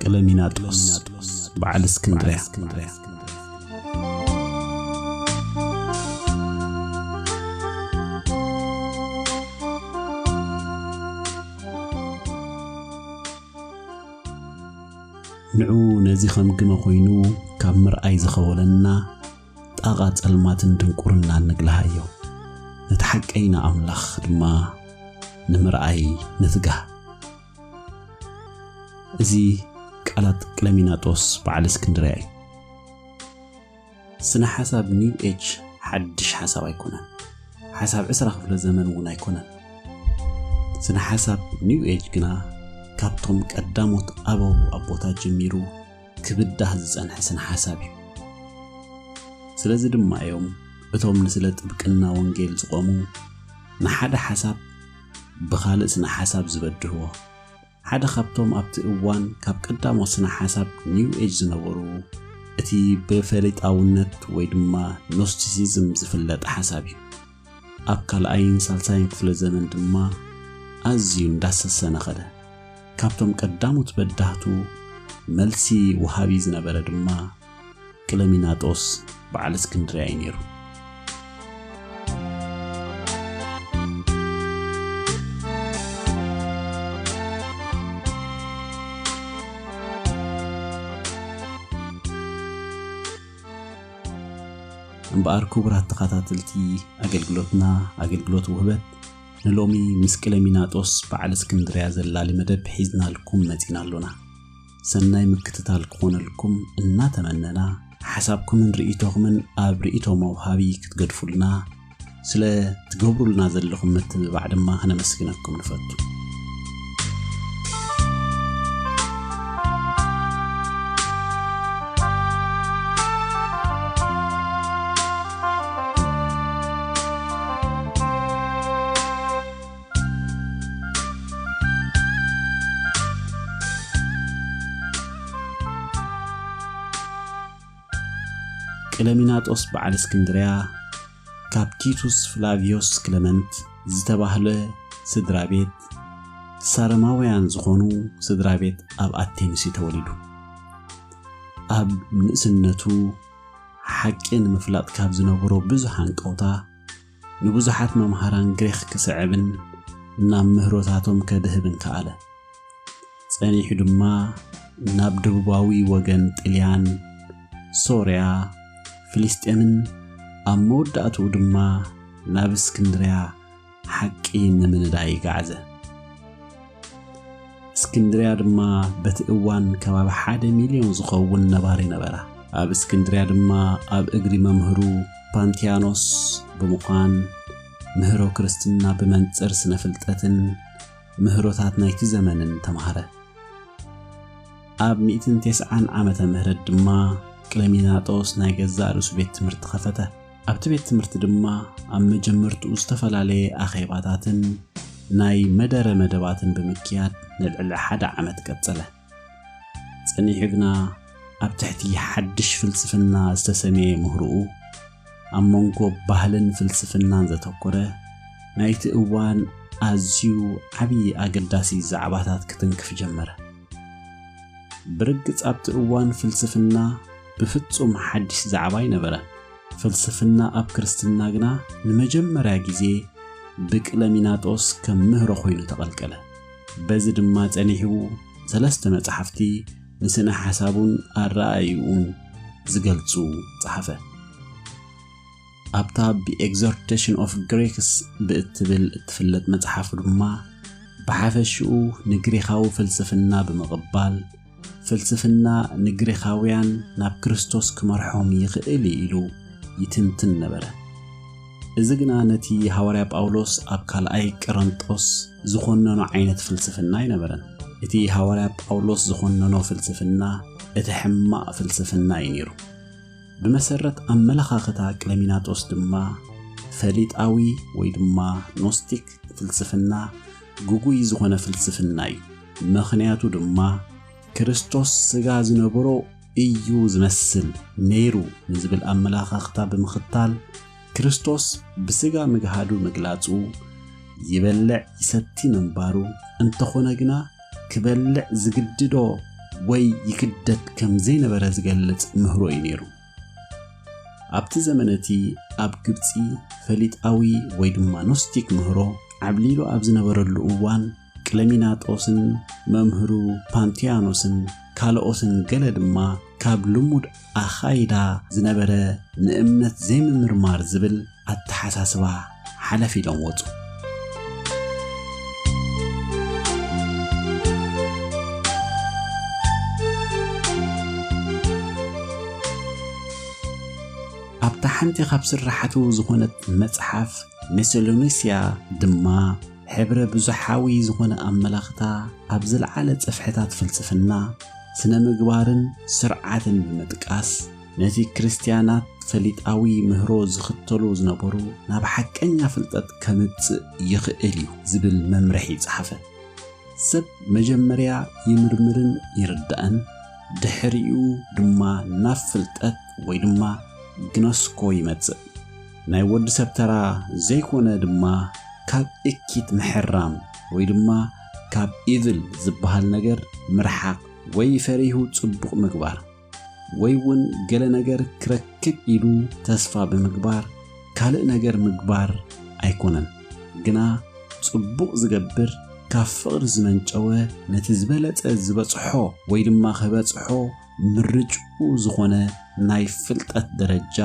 ቀለሚናጦስ በዓል እስክንድርያ። ንዑ ነዚ ከም ግመ ኮይኑ ካብ ምርኣይ ዝኸወለና ጣቓ ጸልማትን ድንቁርናን ንግልሃዮ። ነቲ ሓቀይና ኣምላኽ ድማ ንምርኣይ ንትጋህ። እዚ ቃላት ቀለሚናጦስ በዓል እስክንድርያ እዩ። ስነ ሓሳብ ኒው ኤጅ ሓድሽ ሓሳብ ኣይኮነን። ሓሳብ ዕስራ ክፍለ ዘመን እውን ኣይኮነን። ስነ ሓሳብ ኒው ኤጅ ግና ካብቶም ቀዳሞት ኣበው ኣቦታት ጀሚሩ ክብዳህ ዝጸንሐ ስነ ሓሳብ እዩ። ስለዚ ድማ እዮም እቶም ንስለ ጥብቅና ወንጌል ዝቖሙ ንሓደ ሓሳብ ብኻልእ ስነ ሓሳብ ዝበድህዎ። ሓደ ካብቶም ኣብቲ እዋን ካብ ቀዳሞት ስነ ሓሳብ ኒው ኤጅ ዝነበሩ እቲ ብፈሊጣውነት ወይ ድማ ኖስቲሲዝም ዝፍለጥ ሓሳብ እዩ። ኣብ ካልኣይን ሳልሳይን ክፍለ ዘመን ድማ ኣዝዩ እንዳሰሰነ ኸደ። ካብቶም ቀዳሞት በዳህቱ መልሲ ወሃቢ ዝነበረ ድማ ቅለሚናጦስ በዓል እስክንድርያ እዩ ነይሩ። እምበኣር ክቡራት ተኸታተልቲ ኣገልግሎትና፣ ኣገልግሎት ውህበት ንሎሚ ምስ ቅለሚናጦስ በዓል እስክንድርያ ዘላሊ መደብ ሒዝናልኩም መጺና ኣሎና። ሰናይ ምክትታል ክኾነልኩም እናተመነና፣ ሓሳብኩምን ርእይቶኹምን ኣብ ርእይቶ መውሃቢ ክትገድፉልና ስለ ትገብሩልና ዘለኹም ምትብባዕ ድማ ከነመስግነኩም ንፈቱ። ቅለሚናጦስ በዓል እስክንድርያ ካብ ቲቱስ ፍላቪዮስ ክለመንት ዝተባህለ ስድራ ቤት፣ ሳረማውያን ዝኾኑ ስድራ ቤት ኣብ ኣቴንስ እዩ ተወሊዱ። ኣብ ንእስነቱ ሓቂ ንምፍላጥ ካብ ዝነበሮ ብዙሕ ሃንቀውታ፣ ንብዙሓት መምሃራን ግሪኽ ክስዕብን ናብ ምህሮታቶም ከድህብን ከኣለ። ጸኒሑ ድማ ናብ ደቡባዊ ወገን ጥልያን፣ ሶርያ፣ ፍልስጤምን ኣብ መወዳእትኡ ድማ ናብ እስክንድርያ ሓቂ ንምንዳይ ይጋዕዘ። እስክንድርያ ድማ በቲ እዋን ከባቢ ሓደ ሚልዮን ዝኸውን ነባሪ ነበራ። ኣብ እስክንድርያ ድማ ኣብ እግሪ መምህሩ ፓንቲያኖስ ብምዃን ምህሮ ክርስትና ብመንጽር ስነ ፍልጠትን ምህሮታት ናይቲ ዘመንን ተማህረ። ኣብ ሚእትን ተስዓን ዓመተ ምህረት ድማ ቅለሚናጦስ ናይ ገዛእ ርእሱ ቤት ትምህርቲ ኸፈተ። ኣብቲ ቤት ትምህርቲ ድማ ኣብ መጀመርትኡ ዝተፈላለየ ኣኼባታትን ናይ መደረ መደባትን ብምክያድ ንልዕሊ ሓደ ዓመት ቀጸለ። ጸኒሑ ግና ኣብ ትሕቲ ሓድሽ ፍልስፍና ዝተሰመየ ምህሮኡ ኣብ መንጎ ባህልን ፍልስፍናን ዘተኮረ ናይቲ እዋን ኣዝዩ ዓብዪ ኣገዳሲ ዛዕባታት ክትንክፍ ጀመረ። ብርግጽ ኣብቲ እዋን ፍልስፍና ብፍጹም ሓድሽ ዛዕባ ኣይነበረን። ፍልስፍና ኣብ ክርስትና ግና ንመጀመርያ ግዜ ብቅለሚናጦስ ከም ምህሮ ኮይኑ ተቐልቀለ። በዚ ድማ ጸኒሑ ሰለስተ መጻሕፍቲ ንስነ ሓሳቡን ኣረኣእይኡን ዝገልጹ ጸሓፈ። ኣብታ ብኤግዞርቴሽን ኦፍ ግሪክስ ብእትብል እትፍለጥ መጽሓፉ ድማ ብሓፈሽኡ ንግሪኻዊ ፍልስፍና ብምቕባል፣ ፍልስፍና ንግሪኻውያን ናብ ክርስቶስ ክመርሖም ይኽእል እዩ ኢሉ ይትንትን ነበረ። እዚ ግና ነቲ ሃዋርያ ጳውሎስ ኣብ ካልኣይ ቀረንጦስ ዝኾነኖ ዓይነት ፍልስፍና ኣይነበረን። እቲ ሃዋርያ ጳውሎስ ዝኾነኖ ፍልስፍና እቲ ሕማቕ ፍልስፍና እዩ ነይሩ። ብመሰረት ኣመለኻኽታ ቅለሚናጦስ ድማ ፈሊጣዊ ወይ ድማ ኖስቲክ ፍልስፍና ግጉይ ዝኾነ ፍልስፍና እዩ። ምኽንያቱ ድማ ክርስቶስ ስጋ ዝነበሮ እዩ ዝመስል ነይሩ ንዝብል ኣመለኻኽታ ብምኽታል፣ ክርስቶስ ብስጋ ምግሃዱ ምግላጹ፣ ይበልዕ ይሰቲ ምንባሩ፣ እንተኾነ ግና ክበልዕ ዝግድዶ ወይ ይግደድ ከም ዘይነበረ ዝገልጽ ምህሮ እዩ ነይሩ። ኣብቲ ዘመን እቲ ኣብ ግብጺ ፈሊጣዊ ወይ ድማ ኖስቲክ ምህሮ ዓብሊሉ ኣብ ዝነበረሉ እዋን፣ ቅለሚናጦስን መምህሩ ፓንቲያኖስን ካልኦትን ገለ ድማ ካብ ልሙድ ኣኻይዳ ዝነበረ ንእምነት ዘይምምርማር ዝብል ኣተሓሳስባ ሓለፍ ኢሎም ወጹ። ኣብታ ሓንቲ ካብ ስራሓቱ ዝኾነት መጽሓፍ ሜሶሎኒስያ ድማ ሕብረ ብዙሓዊ ዝኾነ ኣመላኽታ ኣብ ዝለዓለ ጽፍሕታት ፍልስፍና፣ ስነ ምግባርን ስርዓትን ብምጥቃስ፣ ነቲ ክርስትያናት ፈሊጣዊ ምህሮ ዝኽተሉ ዝነበሩ ናብ ሓቀኛ ፍልጠት ከምጽእ ይኽእል እዩ ዝብል መምርሒ ጸሓፈ። ሰብ መጀመርያ ይምርምርን ይርዳእን፣ ድሕሪኡ ድማ ናብ ፍልጠት ወይ ድማ ግነስኮ ይመጽእ። ናይ ወዲ ሰብ ተራ ዘይኮነ ድማ ካብ እኪት ምሕራም ወይ ድማ ካብ ኢቭል ዝበሃል ነገር ምርሓቕ ወይ ፈሪሁ ጽቡቕ ምግባር ወይ እውን ገለ ነገር ክረክብ ኢሉ ተስፋ ብምግባር ካልእ ነገር ምግባር ኣይኮነን። ግና ጽቡቕ ዝገብር ካብ ፍቕሪ ዝመንጨወ ነቲ ዝበለጸ ዝበጽሖ ወይ ድማ ክበጽሖ ምርጭኡ ዝኾነ ናይ ፍልጠት ደረጃ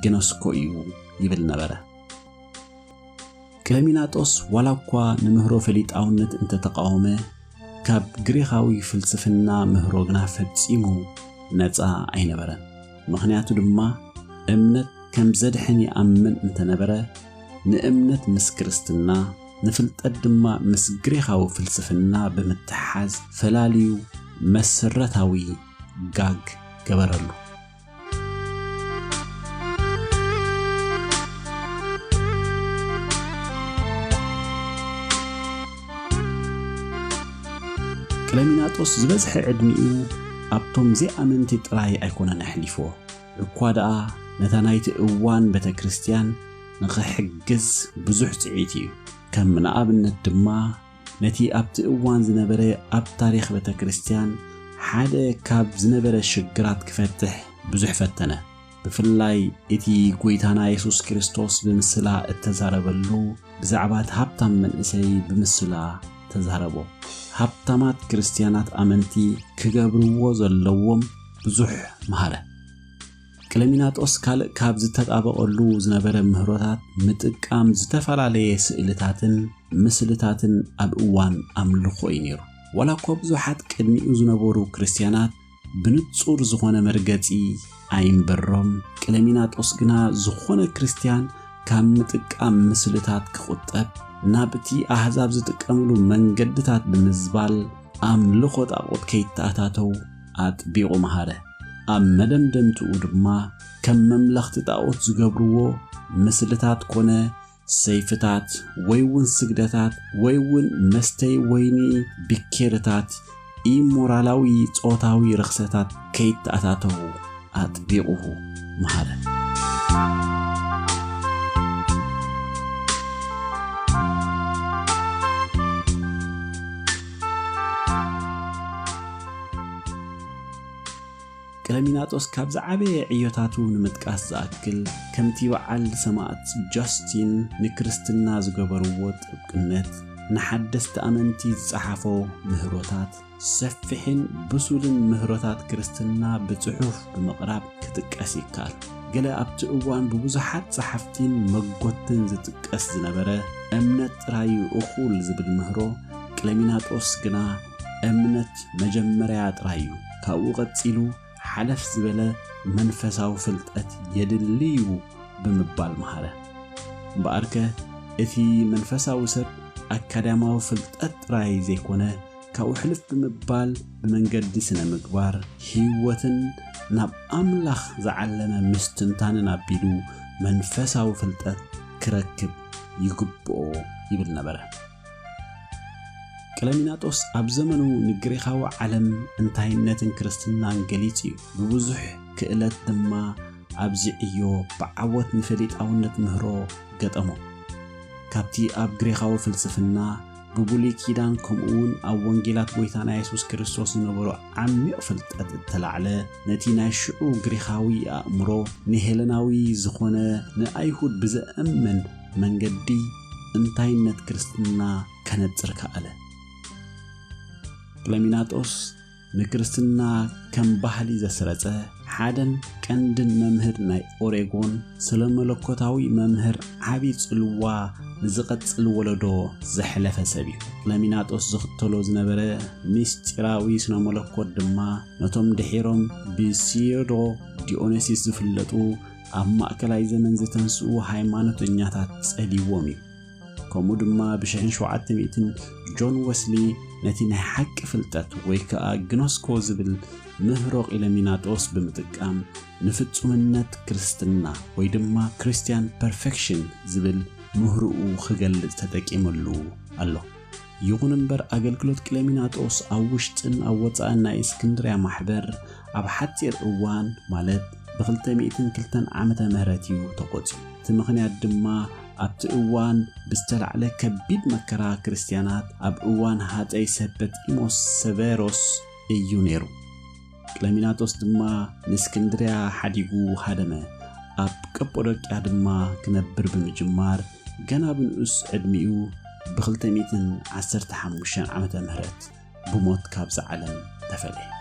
ግነስኮ እዩ ይብል ነበረ። ቅለሚናጦስ ዋላ እኳ ንምህሮ ፈሊጣውነት እንተተቃወመ፣ ካብ ግሪኻዊ ፍልስፍና ምህሮ ግና ፈጺሙ ነጻ ኣይነበረን። ምኽንያቱ ድማ እምነት ከም ዘድሕን ይኣምን እንተነበረ፣ ንእምነት ምስ ክርስትና፣ ንፍልጠት ድማ ምስ ግሪኻዊ ፍልስፍና ብምትሓዝ ፈላልዩ መሰረታዊ ጋግ ገበረሉ። ቅለሚናጦስ ዝበዝሐ ዕድሚኡ ኣብቶም ዘይኣመንቲ ጥራይ ኣይኮነን ኣሕሊፍዎ። እኳ ደኣ ነታ ናይቲ እዋን ቤተ ክርስቲያን ንኽሕግዝ ብዙሕ ጽዒት እዩ። ከም ንኣብነት ድማ ነቲ ኣብቲ እዋን ዝነበረ ኣብ ታሪኽ ቤተ ክርስቲያን ሓደ ካብ ዝነበረ ሽግራት ክፈትሕ ብዙሕ ፈተነ። ብፍላይ እቲ ጐይታና የሱስ ክርስቶስ ብምስላ እተዛረበሉ፣ ብዛዕባ እቲ ሃብታም መንእሰይ ብምስላ ተዛረቦ። ሃብታማት ክርስትያናት ኣመንቲ ክገብርዎ ዘለዎም ብዙሕ መሃረ። ቅለሚናጦስ ካልእ ካብ ዝተጣበቐሉ ዝነበረ ምህሮታት ምጥቃም ዝተፈላለየ ስእልታትን ምስልታትን ኣብ እዋን ኣምልኾ እዩ ነይሩ። ዋላ እኳ ብዙሓት ቅድሚኡ ዝነበሩ ክርስትያናት ብንጹር ዝኾነ መርገጺ ኣይንበሮም፣ ቅለሚናጦስ ግና ዝኾነ ክርስትያን ካብ ምጥቃም ምስልታት ክቑጠብ፣ ናብቲ ኣህዛብ ዝጥቀምሉ መንገድታት ብምዝባል ኣምልኾ ጣዖት ከይተኣታተው ኣጥቢቑ መሃረ። ኣብ መደምደምትኡ ድማ ከም መምለኽቲ ጣዖት ዝገብርዎ ምስልታት ኮነ ሰይፍታት ወይ እውን ስግደታት ወይ እውን መስተይ ወይኒ ቢኬርታት ኢሞራላዊ ጾታዊ ርኽሰታት ከይተኣታተዉ ኣጥቢቑ መሃረ። ቀለሚናጦስ ካብ ዝዓበየ ዕዮታቱ ንምጥቃስ ዝኣክል፣ ከምቲ በዓል ሰማዕት ጆስቲን ንክርስትና ዝገበርዎ ጥብቅነት፣ ንሓደስቲ ኣመንቲ ዝጸሓፎ ምህሮታት፣ ሰፊሕን ብሱልን ምህሮታት ክርስትና ብጽሑፍ ብምቕራብ ክጥቀስ ይከኣል። ገለ ኣብቲ እዋን ብብዙሓት ጸሓፍቲን መጎትን ዝጥቀስ ዝነበረ፣ እምነት ጥራይ እዩ እኹል ዝብል ምህሮ፣ ቀለሚናጦስ ግና እምነት መጀመርያ ጥራይ እዩ፣ ካብኡ ቀጺሉ ሓለፍ ዝበለ መንፈሳዊ ፍልጠት የድሊ እዩ ብምባል መሃረ። እምበኣርከ እቲ መንፈሳዊ ሰብ ኣካዳማዊ ፍልጠት ጥራይ ዘይኮነ፣ ካብኡ ሕልፍ ብምባል ብመንገዲ ስነ ምግባር ህይወትን ናብ ኣምላኽ ዝዓለመ ምስትንታንን ኣቢሉ መንፈሳዊ ፍልጠት ክረክብ ይግብኦ ይብል ነበረ። ቀለሚናጦስ ኣብ ዘመኑ ንግሪኻዊ ዓለም እንታይነትን ክርስትናን ገሊጹ እዩ። ብብዙሕ ክእለት ድማ ኣብዚ ዕዮ ብዓወት ንፈሊጣውነት ምህሮ ገጠሞ። ካብቲ ኣብ ግሪኻዊ ፍልስፍና ብብሉይ ኪዳን ከምኡውን ኣብ ወንጌላት ጎይታና የሱስ ክርስቶስ ዝነበሮ ዓሚቕ ፍልጠት እተላዕለ፣ ነቲ ናይ ሽዑ ግሪኻዊ ኣእምሮ ንሄለናዊ ዝኾነ ንኣይሁድ ብዘእምን መንገዲ እንታይነት ክርስትና ከነጽር ከኣለ። ቅለሚናጦስ ንክርስትና ከም ባህሊ ዘስረጸ ሓደን ቀንድን መምህር ናይ ኦሬጎን ስለ መለኮታዊ መምህር ዓቢ ጽልዋ ንዝቐጽል ወለዶ ዘሕለፈ ሰብ እዩ። ቅለሚናጦስ ዝኽተሎ ዝነበረ ምስጢራዊ ስነ መለኮት ድማ ነቶም ድሒሮም ብሲዮዶ ዲዮኒሲስ ዝፍለጡ ኣብ ማእከላይ ዘመን ዝተንስኡ ሃይማኖተኛታት ጸልይዎም እዩ። ከምኡ ድማ ብሽሕን ሸውዓተ ሚእትን ጆን ወስሊ ነቲ ናይ ሓቂ ፍልጠት ወይ ከኣ ግኖስኮ ዝብል ምህሮ ቂለሚናጦስ ብምጥቃም ንፍጹምነት ክርስትና ወይ ድማ ክርስቲያን ፐርፌክሽን ዝብል ምህርኡ ክገልጽ ተጠቂምሉ ኣሎ። ይኹን እምበር ኣገልግሎት ቂለሚናጦስ ኣብ ውሽጥን ኣብ ወጻእን ናይ እስክንድርያ ማሕበር ኣብ ሓጺር እዋን ማለት ብ ክልተ ሚእትን ክልተን ዓመተ ምህረት እዩ ተቖጺሩ። እቲ ምኽንያት ድማ ኣብቲ እዋን ብዝተላዕለ ከቢድ መከራ ክርስትያናት ኣብ እዋን ሃጸይ ሰበጢሞስ ሰቨሮስ እዩ ነይሩ። ቅለሚናጦስ ድማ ንእስክንድርያ ሓዲጉ ሃደመ። ኣብ ቀጶዶቅያ ድማ ክነብር ብምጅማር ገና ብንኡስ ዕድሚኡ ብ ክልተ ሚእትን ዓሰርተ ሓሙሽተን ዓመተ ምህረት ብሞት ካብዛ ዓለም ተፈልየ።